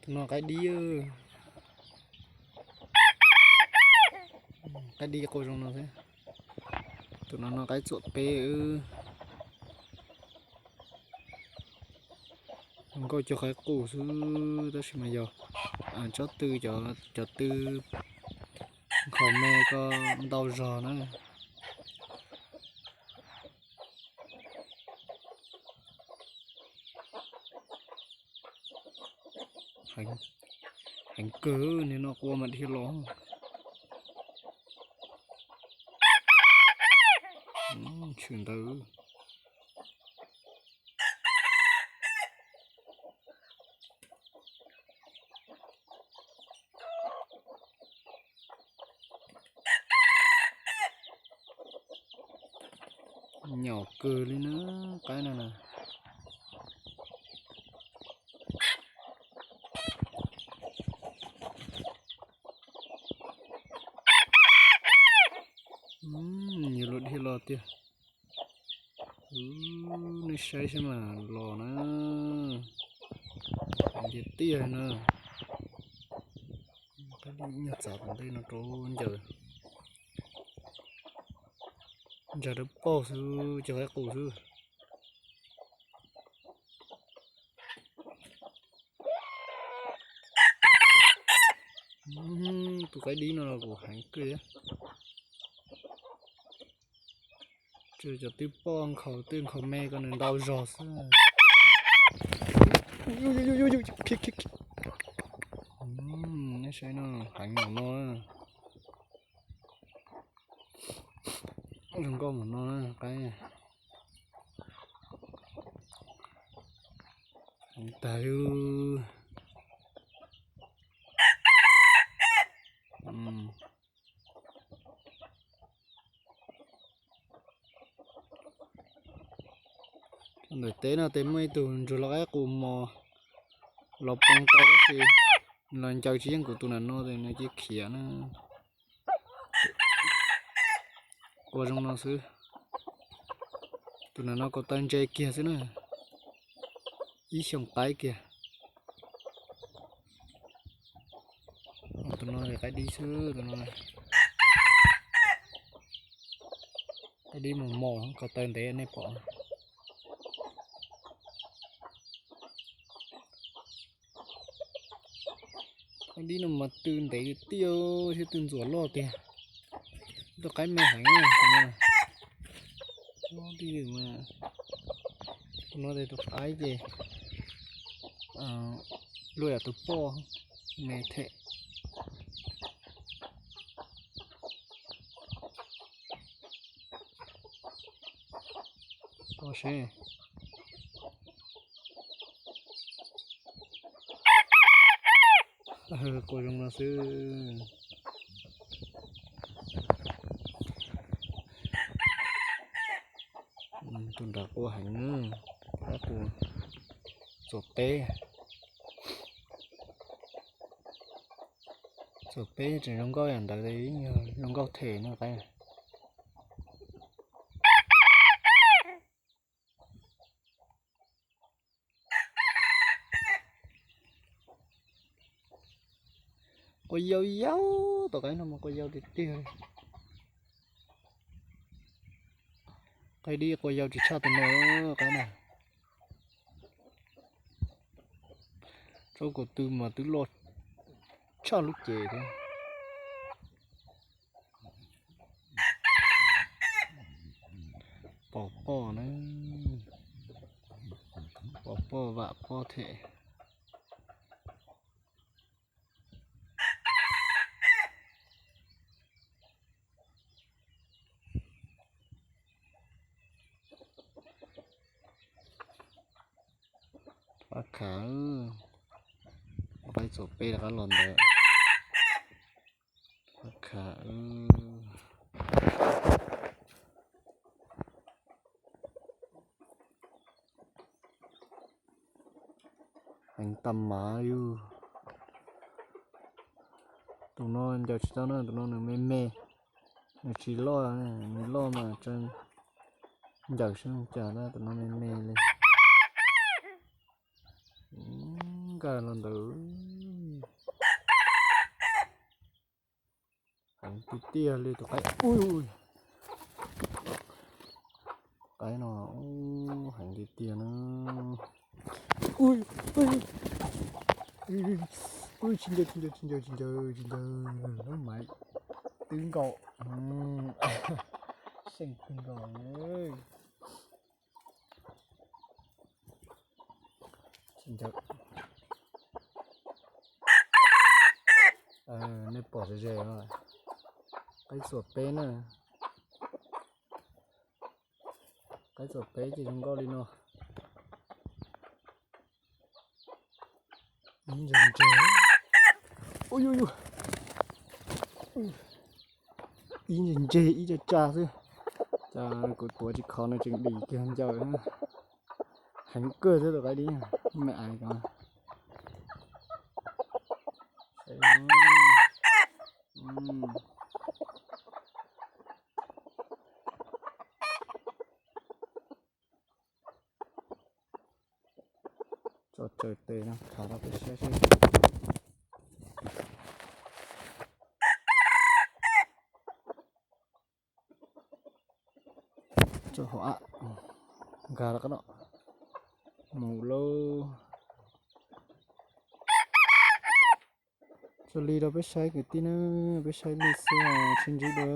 Tus no qaib dib, qaib dib qua zoo no xwb. Tus no no qaib txuam peb. Zoo nkauj cuag qaib qus xwb tab sis mas yog tsob tw, cov tw nkhaus me ko ntau zog na. Heev kawg, nim no qua mas dhia los. Tshwm ntawd. Nyom kawg li na, qaib no na. Yuav luag dhia los tiag. Nej saib saib mas los na. Nce tiaj na. Nyuag txav tom ntej no rau ncaws, ncaws dawb paug xwb, cog qaib qus xwb. Tus qaib dib no los kuj heev kawg thiab. Cov twb poj nkhaus twb nkhaus me ko nws ntau zog xwb. Nej saib no, heev mus no. Zoo nkauj mus no na, qaib. Heev tag li. Ntawm teb no tes muaj ib tug ntsuag los qaib qus mos los poob tau tab sis los ncaws tsis yeej kuv tus nram no tes nws cia khiav na. Qua zoo no xwb. Tus nram no ko taw ntse kiag xwb na. Ib xyoos qaib kiag. Tus no qaib dib xwb, tus no qaib dib mos mos ko taw ntev nej pom. Qaib dib no mas tw ntev tiag tiag thiab tw ntxuav loj tiag. Tus qaib me heev no. Tus no tes tus qaib ces luaj yam tus poj me them. Pom seb. Qua zoo no xwb. Tus nrad qua heev, qaib qus txuam peb. Txuam peb tseem zoo nkauj yam ntawd, zoo nkauj them no qaib. Qua yau yau, tom qaib no mas qua yau tiag tiag li. Qaib dib qua yau tsis tshaj tus no qaib na. Tsob kaus tw mas twb loj tshaj lub cev thiab. Pom poj na, pom poj vam poj them. Rov qab khav, qaib txuam peb rov qab los ntawd. Rov qab khav. Heev tag mas yus. Tus no ncaws tsis tau na, tus no nws me me, nws tsis loj, nws loj mas tseem ncaws sab cas na, tus no me me li. Nkag los ntawd. Tiag li tus qaib. Tus qaib no heev tiag tiag na. Tsis ncaws, tsis ncaws, tsis ncaws, tsis ncaws, tsis ncaws. Lub maiv twb nkaus. Seej kawg nkaus. Tsis ncaws. Nej pom ze ze, qaib txuas peb na. Qaib txuas peb ces zoo nkauj li no. Ib ntse ntse, ib ntse ntse ib tsa tsa xwb. Cas kuv tuav tsis kho no tseem dim kiag ncaws. Heev kawg thiab tus qaib dib, me ais ko. Tso tsawg tes no khav rau peb saib seb. Tso hauv a, nkag rau qab no. Mus lauj. Tso li rau peb saib kwv tij na, peb saib li xwb os, sib ntsib dua.